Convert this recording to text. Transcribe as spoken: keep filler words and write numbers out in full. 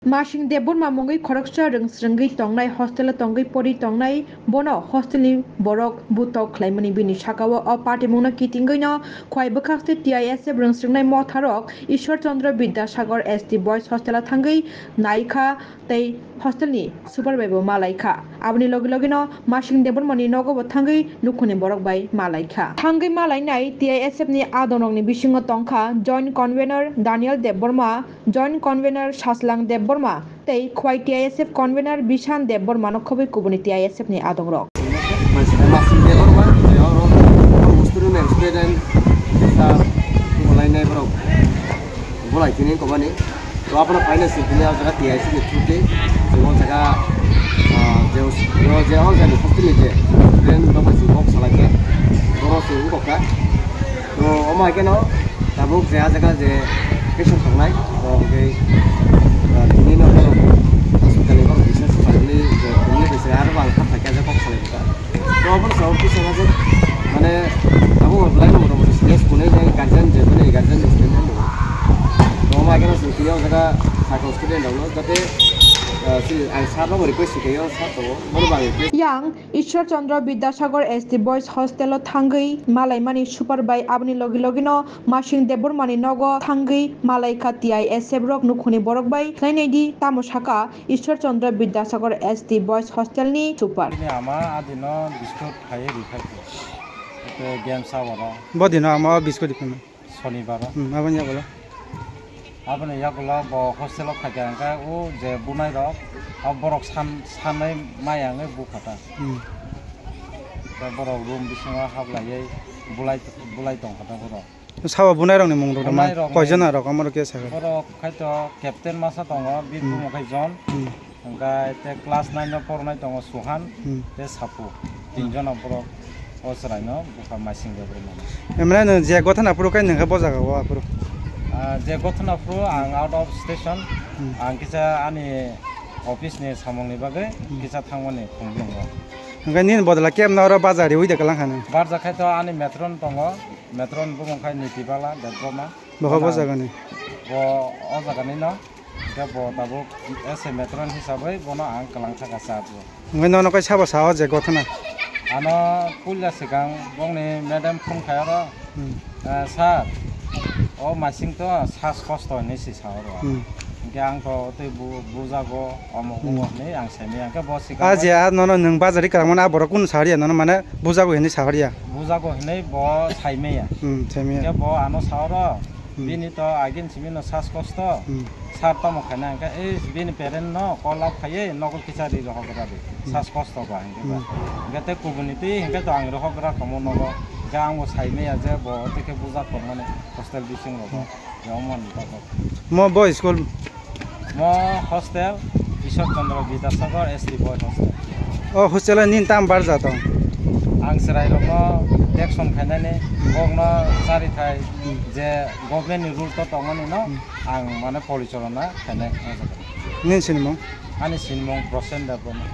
Masing Debbarma mungwi khoroksa rwngsrwngwi tongnai, hostel-o tongwi pori tongnai, bono hostel-ni borok butok khlaimani bini saka-o o patimungno kitingwino Khwai bwkhakste T I S F rwngsrwngnai motharok Ishwar Chandra Bidyasagar S T Boys Hostel-o thangwi naikha tei hostel-ni super bai bo malaikha. Aboni logi logino Masing Debbarmani nogo bo thangwi nukhungni borok bai malaikha. Thangwi malainai T I S F-ni adongrokni bisingo tongkha Joint Convener Daniel Debbarma, Joint Convener Sajlang Debbarma tei Khwai T I S F Convener Bishan Debbarmano khobwi kubuni T I S F ni adongrok. Masing Debbarma, je oro, oro student and student, sa, bolainai borok, bolai tini komani. To abono final se tini o jaga T I S F ni through tei, je o jaga, ah, je o, je o jaga ni hostel ni je, student rok bai se kok salai khe, borok se wngkok kha. To omo hai kheno tabuk je ah jaga je patient tongnai, to hwnkhe, ah, tini no borok hospital ni borok research khlaimani je tini bai se aro bo ang kha phaikha je kok salai bwkha. To obo no sao kisa ma je mane abo bo belai no mota moti serious kunui je guardian je bini guardian ni student no. To omo hai kheno chwng tini o jaga sakao student rok no jate, ah, si ang sir no request khaio sir to bono bo ang request. Yang Ishwar Chandra Bidyasagar S T Boys Hostel-o thangwi malaimani super bai aboni logi logino Masing Debbarmani nogo thangwi malaikha T I S F rok nukhungni borok bai khlainaidi tamo saka Ishwar Chandra Bidyasagar S T Boys Hostel-ni super. Bini ama adino biskut khaiwi rikha khe. Ete game sawaro. Bo dino ama o biskut rikha. Sonibaro. Hmm, aboni yagulo. Aboni yagulo bo hostel-o phaikha hwnkhe o je bunai rok, o borok san-, sanwi maya wngwi bukha ta. Hmm. Tei borok room bisingo hablaiwi bulai, bulai tongkha ta borok. Sabo bunai rokni mung rok ma? Bunai rokni koijon rok amoro khe sakha? Borok khaito captain masa tongo, bir Hmm. bumung khai John. Hmm. Hwnkhe tei class nine o pornai tongo Suhan, Hmm. tei Sapu. Tinjon borok o chwraino bukha Masing Debbarma. Emre nwng je gothana phuru khe nwng khe bo jaga o aphuru? Ah, je gothana phuru ang out of station, Hmm. ang kisa ani office ni samung ni bagwi Hmm. kisa thangmani Khumlung o. Hwnkhe nini bodol khe emno oro bajar riui de kwlang kha nwng? Barja khai to ani matron tongo, matron bumung khai Nitibala Debbarma. Boha bo Bono jagani? Bo o jagani no. Hwnkhe bo tabuk as a matron hisabwi bono ang kwlang thaka charge o. Hwnkhe nono kai sabo sao je gothana? Ano puila swkang bongni madam phone khai oro, Hmm. eh, sir, o Masing to sas kosto hinwi si sa oro. Hmm. Hwnkhe ang to tei bu-, bujago, omo Hmm. omo hinwi ang saimaya. Hwnkhe bo swkang Ah, bai je, ah, nono nwng bajari kwrwngmani ah borok kunu sa rwya nono, mane bujago hinwi sa rwya? Bujago hinwi bo saimaya. Hmm, saimaya. Hwnkhe bo ano sa oro, Hmm. Bini to agin simi no sas kosto. Hmm. Sir tamo khaina hwnkhe, "Ei, bini parent no call up khaiwi nogo kisa ri rohok gra di. Hmm. Sas kosto ba," hwnkhe ba. Hmm. Hwnkhe tei kubuni twi hwnkhe to ang rohok gra kamo nogo. Hwnkhe ang bo saimaya je bo tei khe bujak tongmani hostel bising rogo. Hmm. Hwnkhe omo ni bagwi. Mo bo school? Mo hostel Ishwar Chandra Bidyasagar S T Boy Hostel. O hostel o nini tam barja tong? Ang chwrai rokno action khainani, Hmm. bokno charithai Hmm. je government ni rule to tongmani no Hmm. ang mane polichalona khainai. Nini sinimung? Ani sinimung Prosen Debbarma.